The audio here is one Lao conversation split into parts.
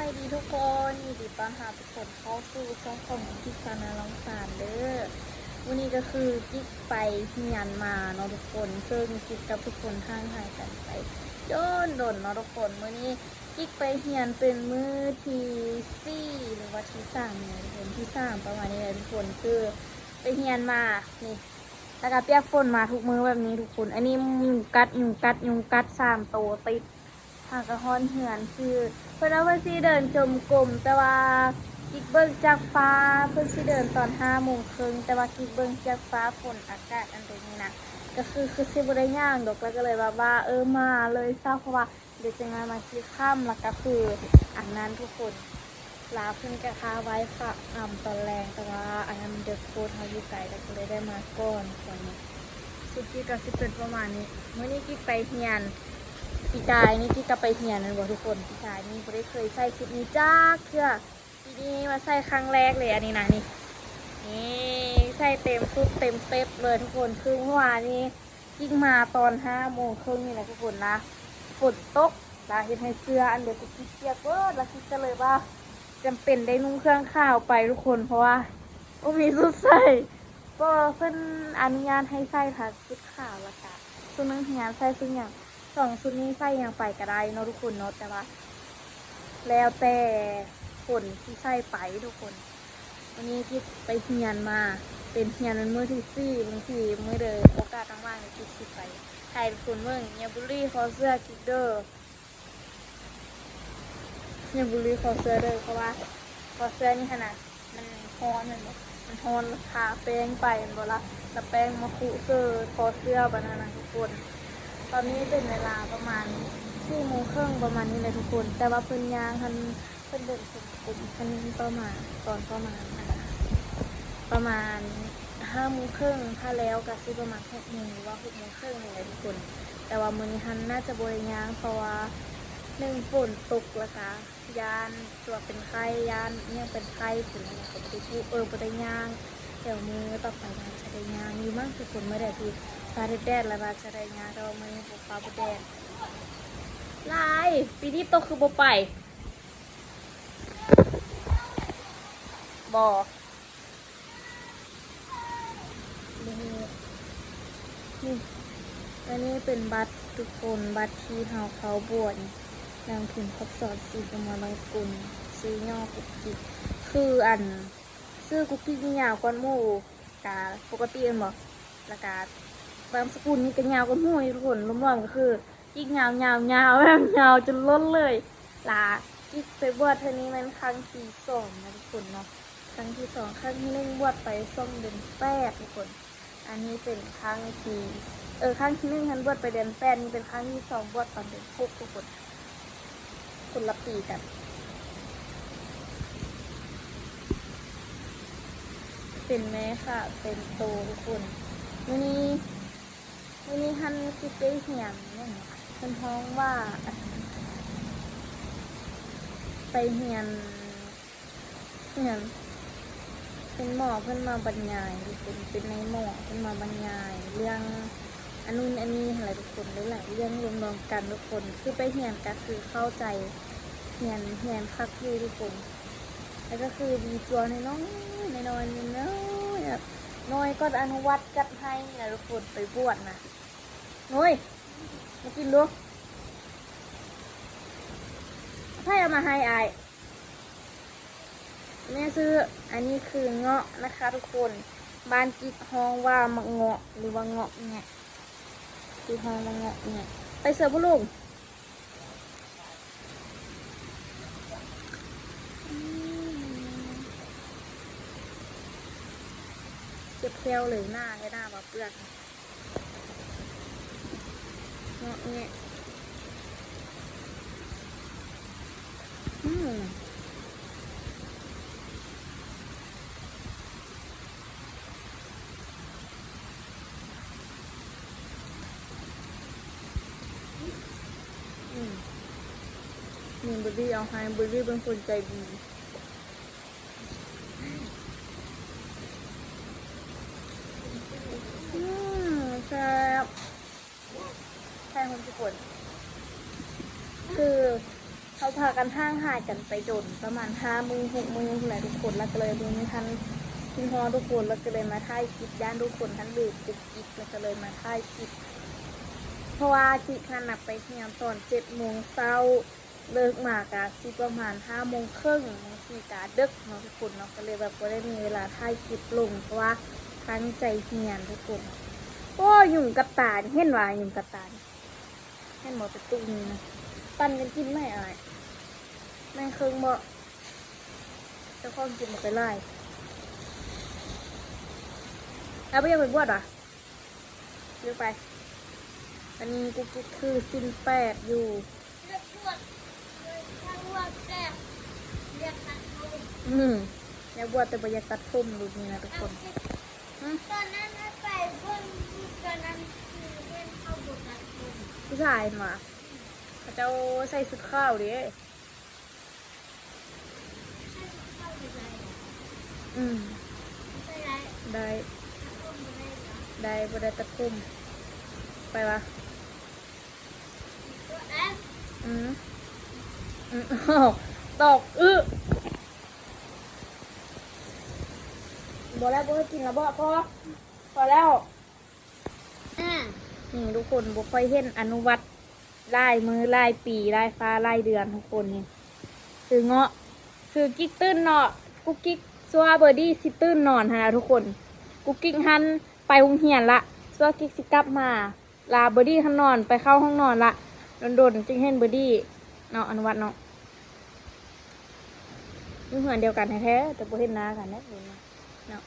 ສະບາຍດີທຸກຄົນ ຍິນດີຕ້ອນຮັບທຸກຄົນເຂົ້າສູ່ຊ່ອງຂອງກິກສາວນາລອງສານເດີ້. ມື້ນີ້ກໍຄືກິກໄປຮຽນມາເນາະທຸກຄົນ ເຊິ່ງກິກກັບທຸກຄົນຫ່າງຫາຍກັນໄປດົນໆເນາະທຸກຄົນ. ມື້ນີ້ກິກໄປຮຽນເປັນມື້ທີສີ່ ຫຼືວ່າທີສາມນີ້ທຸກຄົນ ທີສາມປະມານນີ້ແຫຼະທຸກຄົນ ຄືໄປຮຽນມານີ້ ແລ້ວກໍປຽກຝົນມາທຸກມື້ແບບນີ້ທຸກຄົນ. ອັນນີ້ຍຸງກັດ ຍຸງກັດ ຍຸງກັດສາມໂຕຕິດ. ຫາກໍຮອດເຮືອນ ຄືເພິ່ນວ່າເພິ່ນຊິເດີນຈົມກົມ ແຕ່ວ່າກິກເບິ່ງຈາກຟ້າ ເພິ່ນຊິເດີນຕອນຫ້າໂມງເຄິ່ງ ແຕ່ວ່າກິກເບິ່ງຈາກຟ້າຝົນອາກາດອັນເປັນນີ້ນະ ກໍຄື ຄືຊິບໍ່ໄດ້ຍ່າງດອກ ແລ້ວກໍເລີຍແບບວ່າ ເອີ ມາເລີຍຊະ ເພາະວ່າ ດຽວຈັ່ງໜ້ອຍມັນຊິຄ່ຳ ແລ້ວກໍຄືອັນນັ້ນທຸກຄົນ ລາວເພິ່ນກໍຖ້າໄຫວ້ພະງາມຕອນແລງ ແຕ່ວ່າອັນນັ້ນມັນເດິກໂພດ ເຮົາຢູ່ໄກ ແລ້ວກໍເລີຍໄດ້ມາກ່ອນ. ຕອນນີ້ຊຸດກິກກໍຊິເປັນປະມານນີ້. ມື້ນີ້ກິກໄປຮຽນ ປີກາຍນີ້ກິກກໍໄປຮຽນແມ່ນບໍ່ທຸກຄົນ? ປີກາຍນີ້ບໍ່ໄດ້ເຄີຍໃສ່ຊຸດນີ້ຈັກເທື່ອ ປີນີ້ມາໃສ່ຄັ້ງແລກເລີຍ. ອັນນີ້ນະ ນີ້ ນີ້ໃສ່ເຕັມຊຸດເຕັມເປັບເລີຍທຸກຄົນ ຄືເມື່ອວານນີ້ ກິກມາຕອນຫ້າໂມງເຄິ່ງນີ້ແຫຼະທຸກຄົນນະ ຝົນຕົກ ລະເຮັດໃຫ້ເສື້ອອັນດຽວກັບກິກປຽກເບິດ ລະກິກກໍເລີຍວ່າຈຳເປັນໄດ້ນຸ່ງເຄື່ອງຂາວໄປທຸກຄົນ ເພາະວ່າບໍ່ມີຊຸດໃສ່ ກໍເພິ່ນອະນຸຍາດໃຫ້ໃສ່ແຕ່ຊຸດຂາວ ລະກະຊຸດນັກຮຽນໃສ່ຊຸດຫຍັງ ສອງຊຸດນີ້ໃສ່ຫຍັງໄປກໍໄດ້ເນາະທຸກຄົນເນາະ ແຕ່ວ່າ ແລ້ວແຕ່ຄົນທີ່ໃສ່ໄປທຸກຄົນ. ວັນນີ້ກິກໄປຮຽນມາ ເປັນຮຽນເປັນມື້ທີສີ່ ບາງທີມື້ໃດໂອກາດວ່າງໆ ກິກຊິໄປຖ່າຍໃຫ້ທຸກຄົນເບິ່ງ. ຢ່າບູລີຄໍເສື້ອກິກເດີ້ ຢ່າບູລີຄໍເສື້ອເດີ້ ເພາະວ່າຄໍເສື້ອນີ້ຫັ້ນນະ ມັນຮ້ອນແມ່ນບໍ່ ມັນຮ້ອນ ລະທາແປ້ງໄປແມ່ນບໍ່ລະ ລະແປ້ງມາຄຸເຊີຄໍເສື້ອບາດນັ້ນນະທຸກຄົນ. ຕອນນີ້ເປັນເວລາປະມານສີ່ໂມງເຄິ່ງປະມານນີ້ແຫຼະທຸກຄົນ ແຕ່ວ່າເພິ່ນຍ່າງຫັ້ນ ເພິ່ນເດີນຈົງກົມຫັ້ນປະມານ ຕອນປະມານ ປະມານຫ້າໂມງເຄິ່ງ ຖ້າແລ້ວກໍຊິປະມານຫົກໂມງ ຫຼືວ່າຫົກໂມງເຄິ່ງນີ້ແຫຼະທຸກຄົນ. ແຕ່ວ່າມື້ນີ້ຫັ້ນໜ້າຈະບໍ່ໄດ້ຍ່າງ ເພາະວ່າໜຶ່ງຝົນຕົກ ລະກະ ຢ້ານຕົວເປັນໄຂ້ ຢ້ານອີ່ຫຍັງເປັນໄຂ້ ເປັນຫຍັງກໍບໍ່ໄດ້ ເອີ ບໍ່ໄດ້ຍ່າງ. ດຽວມື້ຕໍ່ໄປໜ້າຈະໄດ້ຍ່າງຢູ່ມັ້ງທຸກຄົນ ມື້ໃດທີ່ຟ້າແດດໆ ລະວ່າຈະໄດ້ຍ່າງ ແຕ່ວ່າມື້ນີ້ບໍ່ຟ້າບໍ່ແດດຫຼາຍ. ປີນີ້ໂຕຄືບໍ່ໄປບໍ່? ນີ້ ນີ້ ອັນນີ້ເປັນບັດທຸກຄົນ ບັດທີ່ເຮົາເຂົ້າບວດ ນາງພິມ ພັດສອນ ສີກະມະລະກຸນ ຊື່ຫຍໍ້ກຸກກິກ ຄືອັນ ຊື່ກຸກກິກນີ້ຍາວກວ່າໝູ່ ກະປົກກະຕິແມ່ນບໍ່ ລະກະນາມສະກຸນນີ້ກະຍາວກວ່າໝູ່ອີກທຸກຄົນ ລວມໆກໍຄື ກິກຍາວ ຍາວ ຍາວ ແບບຍາວຈົນລົ້ນເລີຍ. ລະກິກໄປບວດເທື່ອນີ້ແມ່ນຄັ້ງທີສອງນະທຸກຄົນເນາະ ຄັ້ງທີສອງ ຄັ້ງທີໜຶ່ງບວດໄປຊ່ວງເດືອນແປດທຸກຄົນ. ອັນນີ້ເປັນຄັ້ງທີ ເອີ ຄັ້ງທີໜຶ່ງຫັ້ນບວດໄປເດືອນແປດ ນີ້ເປັນຄັ້ງທີສອງບວດຕອນເດືອນຫົກທຸກຄົນ ຄົນລະປີກັນ. ເປັນແມ່ຄ້າເຕັມໂຕທຸກຄົນ. ມື້ນີ້ ມື້ນີ້ຫັ້ນກິກໄປຮຽນຫຍັງຫວະ ເພິ່ນຮ້ອງວ່າ ໄປຮຽນ ຫຍັງ ເປັນໝໍເພິ່ນມາບັນຍາຍ ເປັນ ເປັນນາຍໝໍເພິ່ນມາບັນຍາຍເລື່ອງອັນນູ້ນອັນນີ້ຫັ້ນແຫຼະທຸກຄົນ ຫຼາຍໆເລື່ອງລວມໆກັນທຸກຄົນ. ຄືໄປຮຽນກໍຄືເຂົ້າໃຈ ຮຽນ ຮຽນຄັກຢູ່ທຸກຄົນ. ແລ້ວກໍຄືມີຕົວນ້ອຍໆ ນ້ອຍໆ ນ້ອຍໆ ແບບນ້ອຍກ່ອນອະນຸວັດຈັດໃຫ້ນະທຸກຄົນ ໄປບວດນະ. ໂອ້ຍ ມາກິນດູ ໃຜເອົາມາໃຫ້ອ້າຍ? ແມ່ຊື້. ອັນນີ້ຄືເງາະນະຄະທຸກຄົນ ບ້ານກິກຮ້ອງວ່າໝາກເງາະ ຫຼືວ່າເງາະແງະ ກິກຮ້ອງວ່າເງາະແງະ. ໄປເສືອຜູ້ລຸງ ອືມ ເຈັບແຂ້ວເລີຍ ໜ້າແທ້ ໜ້າວ່າເປືອກ. ເງາະແງະ ອືມ ອືມ ນີ້ ບູລລີເອົາໃຫ້ ບູລລີເປັນຄົນໃຈດີ. ອືມ ແຊບ ແຊບຄົນຂີ້ຝົນ ຄື ເຮົາພາກັນຫ່າງຫາຍກັນໄປດົນ ປະມານຫ້າມື້ຫົກມື້ພຸ້ນແຫຼະທຸກຄົນ ແລ້ວກໍເລີຍມື້ນີ້ຫັ້ນຄິດຮອດທຸກຄົນ ແລ້ວກໍເລີຍມາຖ່າຍຄລິບ ຢ້ານທຸກຄົນຫັ້ນລືມກຸກກິກ ແລ້ວກໍເລີຍມາຖ່າຍຄລິບ ເພາະວ່າກິກຫັ້ນນະໄປຮຽນຕອນເຈັດໂມງເຊົ້າ ເລີກມາກະຊິປະມານຫ້າໂມງເຄິ່ງ ບາງທີກະເດິກເນາະທຸກຄົນເນາະ ກໍເລີຍແບບບໍ່ໄດ້ມີເວລາຖ່າຍຄລິບລົງ ເພາະວ່າຕັ້ງໃຈຮຽນທຸກຄົນ. ໂອ້ຍ ຍຸງກັດຕານີ້ ເຫັນວ່າຍຸງກັດຕານີ້ ເຫັນບໍ່ ເປັນຕຸ່ມນີ້ນະ ປັ່ນກັນກິນໄໝອ້າຍ? ແບ່ງເຄິ່ງບໍ່? ເຈົ້າຂອງກິນບໍ່ໄປຫຼາຍ ແລ້ວບໍ່ຢາກໄປບວດຫວາ? ຫຼືໄປ? ອັນນີ້ກຸກກິກຖືສິນແປດຢູ່. ອືມ ຢາກບວດແຕ່ບໍ່ຢາກຕັດຜົມ ລູກນີ້ນະທຸກຄົນ. ອືມ ຕອນນັ້ນໄປເບິ່ງ ຕອນນັ້ນຄືເຫັນເຂົາບໍ່ຕັດຜົມ ຜູ້ຊາຍຫັ້ນຫວາ? ເຂົາເຈົ້າໃສ່ຊຸດຂາວເດ້. ອືມ ໄດ້ ໄດ້ ບໍ່ໄດ້ຕັດຜົມ ໄປຫວາ? ອືມ ອືມ ຕອກອຶ ບໍ່ແລ້ວ ບໍ່ໃຫ້ກິນແລ້ວບໍ? ພໍ ພໍແລ້ວ. ອືມ ນີ້ທຸກຄົນ ບໍ່ຄ່ອຍເຫັນອະນຸວັດຫຼາຍມື້ຫຼາຍປີ ຫຼາຍຟ້າຫຼາຍເດືອນທຸກຄົນ. ນີ້ຄືເງາະ ຄືກິກຕື່ນເນາະ ກຸກກິກ ຊົ່ວເບີດີ້ຊິຕື່ນນອນຫັ້ນນະທຸກຄົນ. ກຸກກິກຫັ້ນໄປໂຮງຮຽນລະ ຊົ່ວກິກຊິກັບມາ ລາເບີດີ້ຫັ້ນນອນ ໄປເຂົ້າຫ້ອງນອນລະ. ດົນໆຈຶ່ງເຫັນເບີດີ້ເນາະ ອະນຸວັດເນາະ. ຢູ່ເຮືອນດຽວກັນແທ້ໆ ແຕ່ບໍ່ເຫັນໜ້າກັນເດ້ ເນາະ.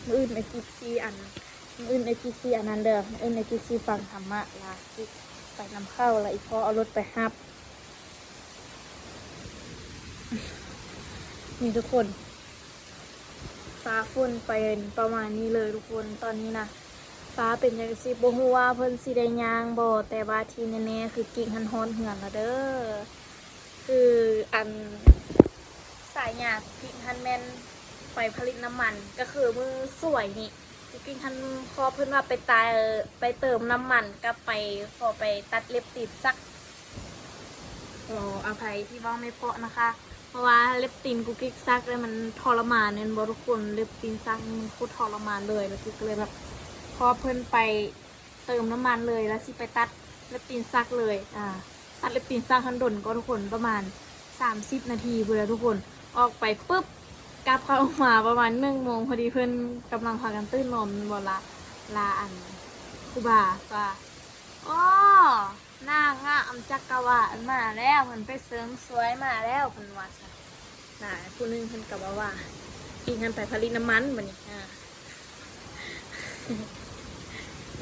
ມື້ອື່ນອ້າຍກິກຊິອັນ ມື້ອື່ນອ້າຍກິກຊິອັນນັ້ນເດີ ມື້ອື່ນອ້າຍກິກຊິຟັງທຳມະ ລາກິກໄປນຳເຂົາ ລະອີ່ພໍ່ເອົາລົດໄປຮັບ. ນີ້ທຸກຄົນ ຟ້າຝົນເປັນປະມານນີ້ເລີຍທຸກຄົນ. ຕອນນີ້ນະ ຟ້າເປັນຈັ່ງຊີ້ ບໍ່ຮູ້ວ່າເພິ່ນຊິໄດ້ຍ່າງບໍ່ ແຕ່ວ່າທີ່ແນ່ໆຄືກິກຫັ້ນຮອດເຮືອນລະເດີ. ຄືອັນສາຍຍາພິກຫັ້ນແມ່ນໄປຜະລິດນ້ຳມັນ ກໍຄືມື້ສວຍນີ້ ພິກຫັ້ນພໍ່ເພິ່ນວ່າໄປຕາຍ ໄປເຕີມນ້ຳມັນ ກັບໄປ ຂໍໄປຕັດເລັບຕີນສັກ. ຂໍອະໄພທີ່ເວົ້າໄມ່ເພາະນະຄະ ເພາະວ່າເລັບຕີນກຸກກິກສັກແລ້ວມັນທໍລະມານແມ່ນບໍ່ທຸກຄົນ? ເລັບຕີນສັກນີ້ມັນໂຄດທໍລະມານເລີຍ ແລ້ວກິກກໍເລີຍແບບ ພໍເພິ່ນໄປເຕີມນ້ຳມັນເລີຍ ແລ້ວຊິໄປຕັດເລັບຕີນສັກເລີຍ. ອ່າ ຕັດເລັບຕີນສັກຫັ້ນດົນກໍທຸກຄົນ ປະມານສາມສິບນາທີພຸ້ນແຫຼະທຸກຄົນ. ອອກໄປປຶບ ກັບເຂົ້າມາປະມານໜຶ່ງໂມງ ພໍດີເພິ່ນກຳລັງພາກັນຕື່ນນອນແມ່ນບໍ່ລະ ລາອັນຄູບາວ່າ ອໍ ນາງງາມຈັກກະວານມາແລ້ວ ເພິ່ນໄປເສີມສວຍມາແລ້ວ ເພິ່ນວ່າຊັ້ນ. ລະຜູ້ໜຶ່ງເພິ່ນກໍເວົ້າວ່າ ອີກຫັ້ນໄປຜະລິດນ້ຳມັນບັດນີ້ ອ່າ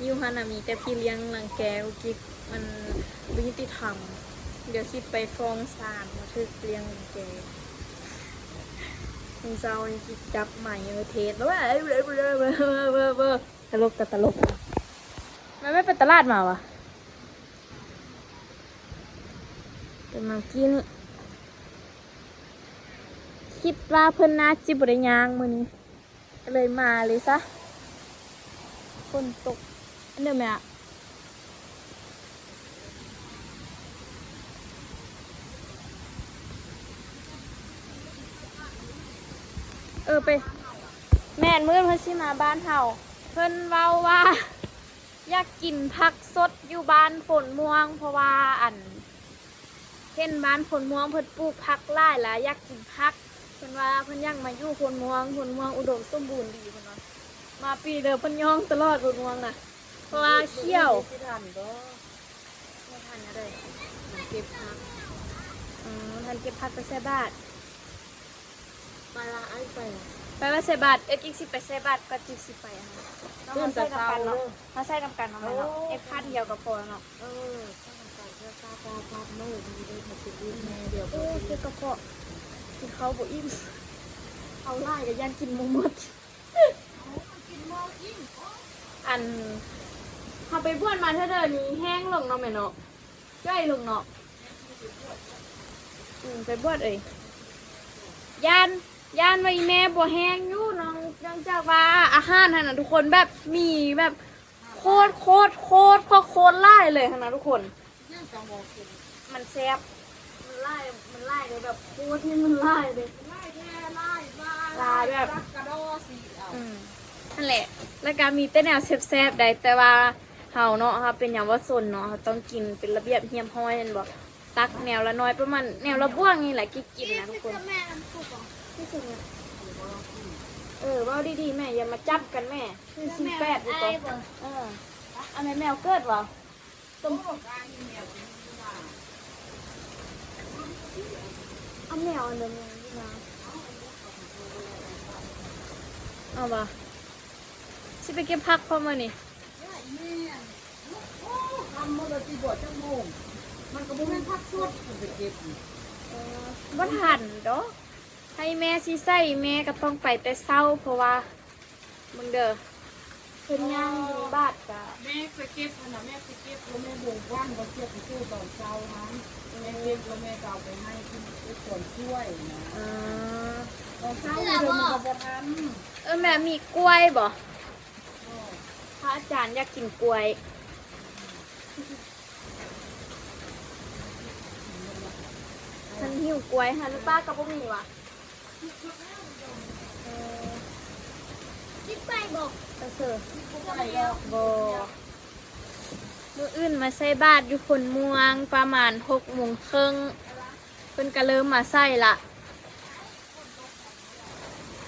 ຢູ່ຫັ້ນນະມີແຕ່ພີ່ລ້ຽງລັງແກກຸກກິກ ມັນບໍ່ຍຸຕິທຳ. ດຽວຊິໄປຟ້ອງສານວ່າຖືກພີ່ລ້ຽງລັງແກ. ມື້ເຊົ້ານີ້ກິກຈັບໄມເອີເທດ ຕະຫຼົກກໍຕະຫຼົກ. ແມ່ນໄປຕະຫຼາດມາຫວາ? ໄປມາກີ້ນີ້ ຄິດວ່າເພິ່ນໜ້າຊິບໍ່ໄດ້ຍ່າງມື້ນີ້ ກໍເລີຍມາເລີຍຊະ. ຝົນຕົກ ອັນເດີແມ່ ເອີ ໄປ ແມ່ນ ມື້ອື່ນເພິ່ນຊິມາບ້ານເຮົາ. ເພິ່ນເວົ້າວ່າ ຢາກກິນຜັກສົດຢູ່ບ້ານໂພນມ່ວງ ເພາະວ່າ ອັນ ເຫັນບ້ານໂພນມ່ວງເພິ່ນປູກຜັກຫຼາຍ ລະຢາກກິນຜັກ. ເພິ່ນວ່າເພິ່ນຢາກມາຢູ່ໂພນມ່ວງ ໂພນມ່ວງອຸດົມສົມບູນດີ ເພິ່ນວ່າ. ມາປີເດີ ເພິ່ນຍ້ອງຕະຫຼອດໂພນມ່ວງນະ ເພາະວ່າຂຽວ. ຊິທັນບໍ່? ບໍ່ທັນແນວໃດ? ເກັບຜັກ. ອືມ ທັນເກັບຜັກໄປໃສ່ບາດ. ໄປລະ ອ້າຍໄປລະ ໄປວ່າໃສ່ບາດ. ເອີ ກິກຊິໄປໃສ່ບາດກ່ອນ ກິກຊິໄປອັນນັ້ນ. ເຮົາໃສ່ນຳກັນເນາະ ເຮົາໃສ່ນຳກັນເນາະແມ່ເນາະ. ເອີ ເອັດພັນດຽວກໍພໍເນາະ. ເອີ ໃສ່ນຳກັນ ເພື່ອຊາດຊາດມື້ນີ້ໄດ້ມາກິນອີກແນ່ດຽວ. ໂອ້ ເຈັບກະເພາະ ກິນເຂົ້າບໍ່ອີ່ມ ເອົາຫຼາຍກໍຢ້ານກິນບໍ່ໝົດ. ອັນ ເຮົາໄປບວດມາເທື່ອເດີນີ້ແຫ້ງລົງເນາະແມ່ເນາະ. ຈ່ອຍລົງເນາະ. ອືມ ໄປບວດເອີຍ ຢ້ານ ຢ້ານວ່າອີ່ແມ່ບໍ່ແຫ້ງຢູ່ ເນື່ອງ ເນື່ອງຈາກວ່າອາຫານຫັ້ນນະທຸກຄົນ ແບບມີແບບ ໂຄດ ໂຄດ ໂຄດ ໂຄດ ໂຄດຫຼາຍເລີຍຫັ້ນນະທຸກຄົນ. ມັນແຊບ ມັນຫຼາຍ ມັນຫຼາຍເລີຍ ແບບໂຄດນີ້ມັນຫຼາຍເລີຍ ຫຼາຍແທ້ ຫຼາຍວ່າ ຫຼາຍແບບ ຈັກກະດໍຊິເອົາ ອືມ ຫັ້ນແຫຼະ. ແລ້ວກະມີແຕ່ແນວແຊບໆໃດ໋ ແຕ່ວ່າເຮົາເນາະ ເຮົາເປັນເຍົາວະຊົນເນາະ ເຮົາຕ້ອງກິນເປັນລະບຽບຮຽບຮ້ອຍແມ່ນບໍ່? ຕັກແນວລະໜ້ອຍ ປະມານແນວລະບ່ວງນີ້ແຫຼະ ກິນນະທຸກຄົນ. ເອີ ເວົ້າດີໆແມ່ ຢ່າມາຈັບກັນແມ່. ສີ່ສິບແປດຢູ່ຕົວະ ເອີ ອັນແມ່ແມວເກີດບໍ່? ຕົ້ມ ເອົາແມວອັນເດີມນີ້ນະ ເອົາບໍ່? ຊິໄປເກັບຜັກພ້ອມມື້ນີ້. ໂອ້ ຄ່ຳໝົດແລ້ວຕິ ບໍ່ຈັກໂມງ ມັນກໍບໍ່ແມ່ນຜັກສົດ ເພິ່ນໄປເກັບ ເອີ ບໍ່ທັນດອກ. ໃຫ້ແມ່ຊິໃສ່ ແມ່ກໍຕ້ອງໄປແຕ່ເຊົ້າ ເພາະວ່າເບິ່ງເດີ ເພິ່ນຍ່າງບິນທະບາດກະ ແມ່ໄປເກັບຫັ້ນນະ ແມ່ໄປເກັບ ແລ້ວແມ່ບໍ່ວ່າງ ບໍ່ສຽບໄປສູ່ຕອນເຊົ້າຫັ້ນ ແມ່ເກັບແລ້ວແມ່ກໍເອົາໄປໃຫ້ເພິ່ນໄປສວນຊ່ວຍນະ. ເອີ ຕອນເຊົ້າເດີມັນກໍບໍ່ທັນ. ເອີ ແມ່ມີກ້ວຍບໍ່? ພະອາຈານຢາກກິນກ້ວຍ. ມັນຫິວກ້ວຍຫັ້ນ ປ້າກໍບໍ່ມີຫວາ? ເອີ ກິນໄປບໍ່? ເອີ ເຊີ ກິນບໍ່ໄປດອກ ບໍ່. ມື້ອື່ນມາໃສ່ບາດຢູ່ໂພນມ່ວງ ປະມານຫົກໂມງເຄິ່ງ ເພິ່ນກໍເລີ່ມມາໃສ່ລະ.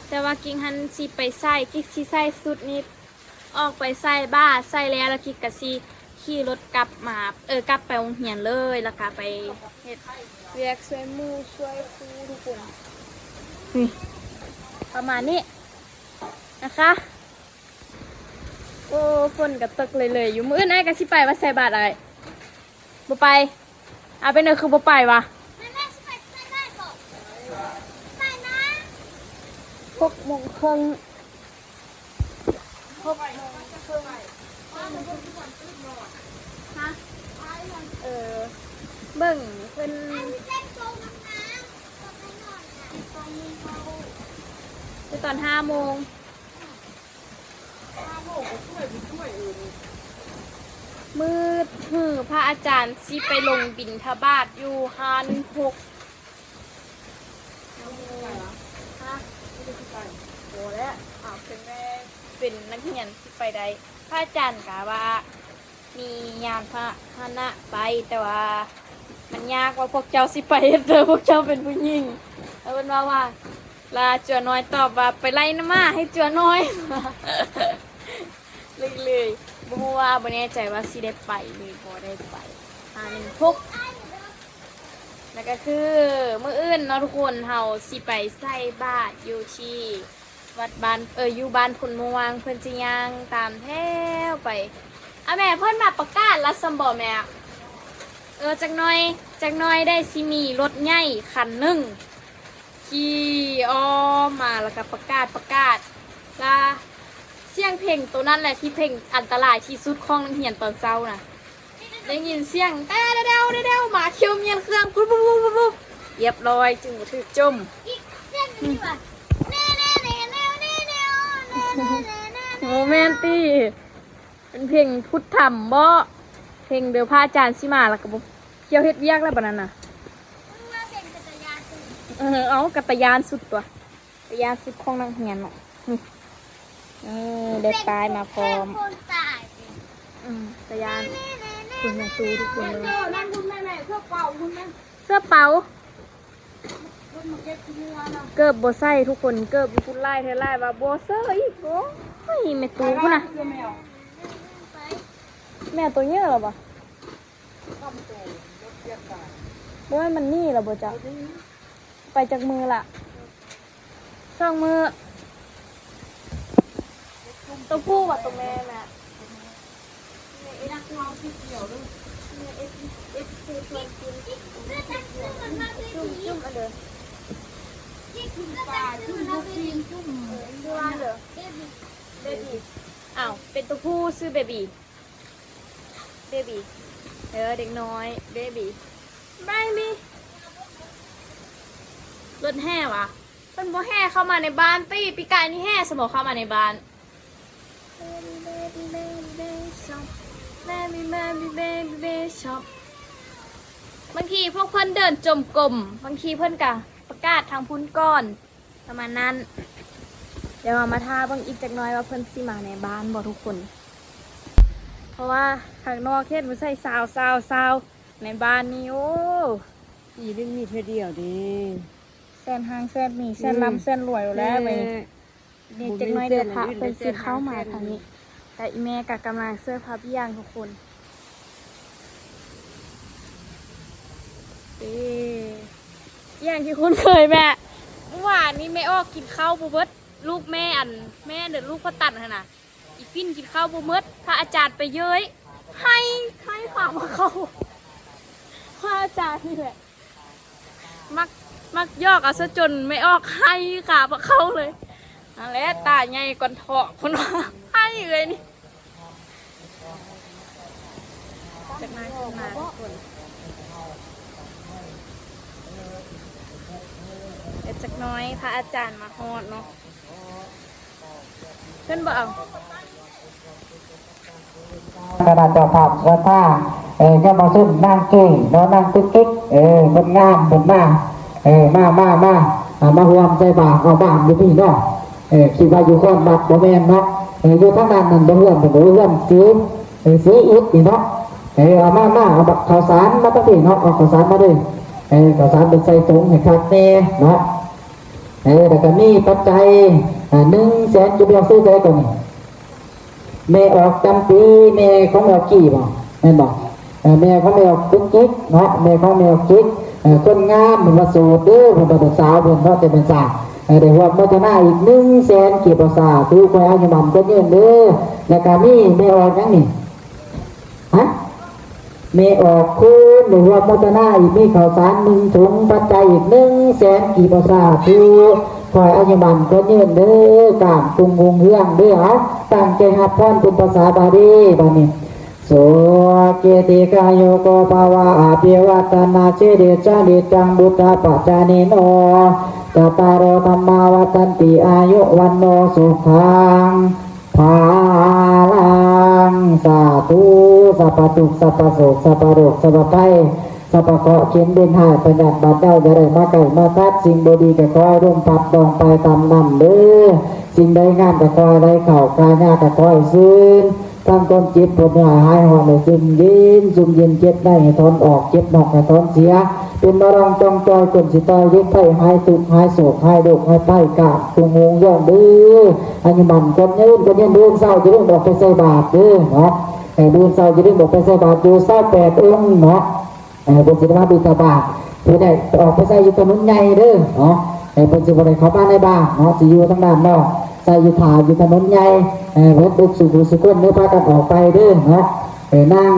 ແຕ່ວ່າກິກຫັ້ນຊິໄປໃສ່ ກິກຊິໃສ່ຊຸດນີ້ ອອກໄປໃສ່ບາດ ໃສ່ແລ້ວ ແລ້ວກິກກະຊິຂີ່ລົດກັບມາ ເອີ ກັບໄປໂຮງຮຽນເລີຍ ແລ້ວກະໄປເຮັດວຽກຊ່ວຍໝູ່ຊ່ວຍຄູທຸກຄົນ. ນີ້ ປະມານນີ້ນະຄະ. ໂອ້ ຝົນກະຕົກເລື້ອຍໆຢູ່. ມື້ອື່ນອ້າຍກະຊິໄປວັດໃສ່ບາດອ້າຍ. ບໍ່ໄປ. ອາ ເປັນຫຍັງຄືບໍ່ໄປວະ? ຫົກໂມງເຄິ່ງ ຫົກໂມງເຄິ່ງ. ຮະ? ເອີ ເບິ່ງເພິ່ນ ຄືຕອນຫ້າໂມງ. ມື້ຮືພະອາຈານຊິໄປລົງບິນທະບາດຢູ່ຮ້ານຫົກ. ຮະ? ບໍ່ແລ້ວ ເອົາ ເປັນແມ່ເປັນນັກຮຽນຊິໄປໄດ້. ພະອາຈານກະວ່າ ມີຍານພາຫະນະໄປ ແຕ່ວ່າມັນຍາກວ່າພວກເຈົ້າຊິໄປເຮັດເດີ ພວກເຈົ້າເປັນຜູ້ຍິງ. ແລ້ວເພິ່ນເວົ້າວ່າ ລະຈົວນ້ອຍຕອບວ່າ ໄປໄລ່ໜ້າມ້າໃຫ້ຈົວນ້ອຍ. ເລີຍ ບໍ່ຮູ້ວ່າ ບໍ່ແນ່ໃຈວ່າຊິໄດ້ໄປຫຼືບໍ່ໄດ້ໄປ. ຫ້າໜຶ່ງຫົກ. ແລ້ວກໍຄືມື້ອື່ນເນາະທຸກຄົນ ເຮົາຊິໄປໃສ່ບາດຢູ່ທີ່ ວັດບ້ານ ເອີ ຢູ່ບ້ານໂພນມ່ວງ ເພິ່ນຊິຍ່າງຕາມແຖວໄປ. ອາ ແມ່ ເພິ່ນມາປະກາດລະຊັ້ນບໍແມ່? ເອີ ຈັກໜ້ອຍ ຈັກໜ້ອຍໄດ້ຊິມີລົດໃຫຍ່ຄັນໜຶ່ງຂີ່ອ້ອມມາ ແລ້ວກໍປະກາດ ປະກາດ ລະສຽງເພງໂຕນັ້ນແຫຼະທີ່ເພງອັນຕະລາຍທີ່ສຸດຂອງນັກຮຽນຕອນເຊົ້ານະ. ໄດ້ຍິນສຽງແຕ່ແດວໆ ແດວໆ ໝາຂຽວມ້ຽນເຄື່ອງ ປຸບໆ ຮຽບຮ້ອຍ ຈຶ່ງບໍ່ຖືກຈົ່ມ. ບໍ່ແມ່ນຕິ ເປັນເພງພຸດທຳບໍ? ເພງເດີພະອາຈານຊິມາ ແລ້ວກໍບໍ່ ຂຽວເຮັດວຽກແລ້ວບາດນັ້ນນະ. ເອີ ເອົາ ກະຕະຍານສຸດຕົວະ. ຕະຍານສຸດຂອງນັກຮຽນເນາະ. ນີ້ ເອີ ໄດ້ປ້າຍມາພ້ອມ. ອືມ ຕະຍານ ຄຸນແມ່ຕູ້ທຸກຄົນເລີຍ. ເສື້ອເປົາ ເກີບບໍ່ໃສ່ທຸກຄົນ ເກີບຢູ່ພຸ້ນຫຼາຍເທື່ອຫຼາຍວ່າບໍ່ໃສ່ອີກ. ໂອ້ຍ ແມ່ຕູ້ພຸ້ນນະ ແມວໂຕໃຫຍ່ລະບໍ່? ບໍ່ແມ່ນມັນໜີແລ້ວບໍ່ເຈົ້າ? ໄປຈັກມື້ລະ? ສອງມື້. ໂຕຜູ້ບໍ່ໂຕແມ່ແມ່? ແມ່ເອັດ ແມ່ເອັດ ເອັດ ເຮັດເພື່ອກິນ. ຈຸ້ມ ຈຸ້ມອັນເດີ ຈຸ້ມປາ ຈຸ້ມລູກຊີ້ນ ຈຸ້ມ ເອີ ຊື່ວ່າເດີ ເບບີ. ອ້າວ ເປັນໂຕຜູ້ຊື່ເບບີ. ເບບີ ເອີ ເດັກນ້ອຍ ເບບີ ເບບີ. ລົດແຫ່ຫວາ? ເພິ່ນບໍ່ແຫ່ເຂົ້າມາໃນບ້ານຕິ. ປີກາຍນີ້ແຫ່ຊະບໍ່ເຂົ້າມາໃນບ້ານ. Baby, baby, baby, baby shop. ບາງທີພວກເພິ່ນເດີນຈົມກົມ ບາງທີເພິ່ນກະປະກາດທາງພຸ້ນກ່ອນ ປະມານນັ້ນ. ດຽວເຮົາມາຖ້າເບິ່ງອີກຈັກໜ້ອຍວ່າເພິ່ນຊິມາໃນບ້ານບໍ່ທຸກຄົນ ເພາະວ່າຂ້າງນອກເຫັນເພິ່ນໃສ່ຊາວ ຊາວ ຊາວ ໃນບ້ານນີ້ ໂອ້ ປີໜຶ່ງມີເທື່ອດຽວເດ້. ແສນຮັ່ງແສນມີ ແສນລ່ຳແສນລວຍແລ້ວ ແຕ່ ນີ້ຈັກໜ້ອຍດຽວພະເພິ່ນຊິເຂົ້າມາທາງນີ້ ແຕ່ອີ່ແມ່ກະກຳລັງເສີບພາບອີ່ຫຍັງທຸກຄົນ. ເອີ ອີ່ຫຍັງທີ່ຄຸ້ນເຄີຍແມ່. ເມື່ອວານນີ້ແມ່ອອກກິນເຂົ້າບໍ່ເບິດ ລູກແມ່ ອັນ ແມ່ເດີ ລູກພໍ່ຕັນຫັ້ນນະ ອີປິ່ນກິນເຂົ້າບໍ່ເບິດ ພະອາຈານໄປເຍີ້ຍ ໄຫ້ ໄຫ້ຂາພະເຂົ້າ ພະອາຈານນີ້ແຫຼະ ມັກ ມັກຢອກເອົາຊະຈົນແມ່ອອກໄຫ້ຄາພະເຂົ້າເລີຍ. ນັ້ນແຫຼະ ຕາໃຫຍ່ກ່ອນເທາະ ເພິ່ນວ່າ ໄຫ້ເອີຍນີ້. ຈັກໜ້ອຍເພິ່ນມາທຸກຄົນ ດຽວຈັກໜ້ອຍພະອາຈານມາຮອດເນາະ ເພິ່ນບໍ່ເອົາ ຄະນະເຈົ້າພາບສັດທາ ເອີ ຍາມມາຊຸມນາງເກເນາະ ນາງຕຸກກິກ ເອີ ຄົນງາມເພິ່ນມາ ເອີ ມາ ມາ ມາ ອ່າ ມາຮ່ວມໃສ່ບາດ ເອົາ ບ້ານຢູ່ພີ້ເນາະ ເອີ ຄິດວ່າຢູ່ຄອນວັດ ບໍ່ແມ່ນເນາະ ເອີ ຢູ່ທາງດ້ານນັ້ນ ບໍ່ເຮືອນເພິ່ນ ເຮືອນສີ ເອີ ສີອິດນີ້ເນາະ ເອີ ເອົາມາ ມາ ເອົາເຂົ້າສານມາທາງພີ້ເນາະ ເອົາເຂົ້າສານມາເດີ ເອີ ເຂົ້າສານໄປໃສ່ຖົງໃຫ້ຄັກແນ່ເນາະ ເອີ ແລ້ວກໍມີປັດໄຈ ອ່າ ໜຶ່ງແສນ ຈະໄປເອົາໃສ່ໃສກ່ອນນີ້? ແມ່ອອກຈຳປີ ແມ່ຂອງແມ່ອອກກີ້ບໍ່ ແມ່ນບໍ່? ເອີ ແມ່ຂອງແມ່ອອກກຸກກິກເນາະ ແມ່ຂອງແມ່ອອກກິກ ເອີ ຄົນງາມ ເພິ່ນວ່າໂສດເດີ ເພິ່ນວ່າເປັນສາວເພິ່ນເນາະ ແຕ່ແມ່ນສາວ ເອີ ໄດ້ຮ່ວມໂມທະນາອີກໜຶ່ງແສນກີບ ສາທຸ ຂໍໃຫ້ອາຍຸໝັ້ນຂວັນຍືນເດີ ແລ້ວກະມີແມ່ອອກຫຍັງນີ້? ຮະ? ແມ່ອອກຄູນ ໄດ້ຮ່ວມໂມທະນາອີກ ມີເຂົ້າສານໜຶ່ງຖົງ ປັດໄຈອີກໜຶ່ງແສນກີບ ສາທຸ ຂໍໃຫ້ອາຍຸໝັ້ນຂວັນຍືນເດີ ກ້າມກຸງຮຸ່ງເຮືອງເດີ ເອົາ ຕັ້ງໃຈຮັບພອນເປັນພາສາບາລີບາດນີ້ Sukhī dīghāyuko bhava, abhivādanasīlissa niccaṃ vuḍḍhāpacāyino, cattāro dhammā vaḍḍhanti, āyu vaṇṇo sukhaṃ balaṃ. ສາທຸ ສັບພະທຸກ ສັບພະໂສກ ສັບພະໂລກ ສັບພະໄພ ສັບພະເຄາະເຂັນເວັນຮ້າຍພະຍາດບາດເອົາ ຢ່າໄດ້ມາໃກ້ມາທັດ ສິ່ງບໍ່ດີກໍຂໍໃຫ້ລົມພັດດອງໄປຕາມນ້ຳເດີ ສິ່ງໃດງາມກໍຂໍໃຫ້ໄດ້ເຂົ້າ ກາຍາກກໍຂໍໃຫ້ຊື່ນ ທັງຄວາມເຈັບປວດເນື້ອໃຫ້ຫາຍ ໃຫ້ຊຸ່ມເຢັນ ຊຸ່ມເຢັນ ເຈັບໃນໃຫ້ຖອນອອກ ເຈັບນອກໃຫ້ຖອນເສຍ ເປັນມະລັງຈ່ອງຈ່ອຍ ຄົນຊິຕ່ອຍເຮັດໄພ ຫາຍທຸກຫາຍໂສກ ຫາຍໂລກຫາຍໄພ ກ້າມກຸງຮຸ່ງເຮືອງເດີ ອາຍຸໝັ້ນຂວັນຍືນ ຂວັນຍືນ ມື້ເຊົ້າຢ່າລືມອອກໄປໃສ່ບາດເດີເນາະ ເອີ ມື້ເຊົ້າຢ່າລືມອອກໄປໃສ່ບາດຢູ່ຊາວແປດອົງເນາະ ເອີ ເພິ່ນຊິໄດ້ມາບິນທະບາດ ເພິ່ນໄດ້ອອກໄປໃສ່ຢູ່ຖະໜົນໃຫຍ່ເດີເນາະ ເອີ ເພິ່ນຊິບໍ່ໄດ້ເຂົ້າມາໃນບ້ານເນາະ ຊິຢູ່ທາງດ້ານນອກ ໃສ່ຢູ່ຖ້າຢູ່ຖະໜົນໃຫຍ່ ເອີ ເບິດທຸກສູ່ຜູ້ສູ່ຄົນເດີ ພາກັນອອກໄປເດີເນາະ ເອີ ນາງ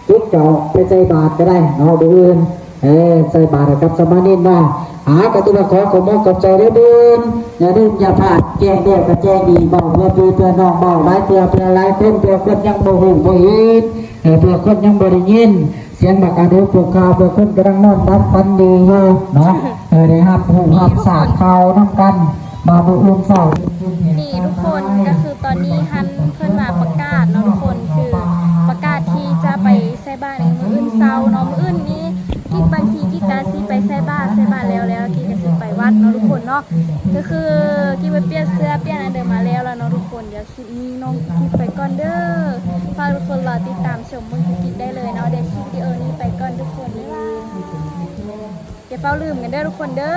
ຈິດກໍໄປໃສ່ບາດກໍໄດ້ເນາະ ມື້ອື່ນ ເອີ ໃສ່ບາດໃຫ້ກັບສາມະເນນເນາະ ອາ ກໍຖືວ່າຂໍຂອບອົກຂອບໃຈເດີເພິ່ນ ຢ່າລືມຢ່າພາດ ແຈ້ງແລ້ວກໍແຈ້ງອີກ ເວົ້າເພື່ອພີ່ເພື່ອນ້ອງ ເວົ້າຫຼາຍເທື່ອເພື່ອຫຼາຍຄົນ ເພື່ອຄົນຍັງບໍ່ຮູ້ບໍ່ເຫັນ ເອີ ເພື່ອຄົນຍັງບໍ່ໄດ້ຍິນ ສຽງບັກອາດຸປຸກຄາ ເພື່ອຄົນກຳລັງນອນຫຼັບຝັນດີຢູ່ເນາະ ເອີ ໄດ້ຮັບຮູ້ຮັບຊາບຂ່າວນຳກັນ ມາມື້ອື່ນເຊົ້າ. ນີ້ທຸກຄົນ ກໍຄືຕອນນີ້ຫັ້ນ ເພິ່ນວ່າປະກາດເນາະທຸກຄົນ ຄືປະກາດທີ່ຈະໄປໃສ່ບາດໃນມື້ອື່ນເຊົ້າເນາະ ມື້ອື່ນນີ້ກິກ ບາງທີກິກກະຊິໄປໃສ່ບາດ ໃສ່ບາດແລ້ວ ແລ້ວກິກກະຊິໄປວັດເນາະທຸກຄົນເນາະ ກໍຄືກິກໄປປ່ຽນເສື້ອປ່ຽນອັນເດີມາແລ້ວລະເນາະທຸກຄົນ. ດຽວ ຄລິບນີ້ນ້ອງກິກໄປກ່ອນເດີ ຝາກທຸກຄົນລໍຕິດຕາມຊົມເບິ່ງຄືກິກໄດ້ເລີຍເນາະ ດຽວຄລິບວິດີໂອນີ້ໄປກ່ອນທຸກຄົນ ບາຍບາຍ ຢ່າຟ້າວລືມກັນເດີທຸກຄົນເດີ.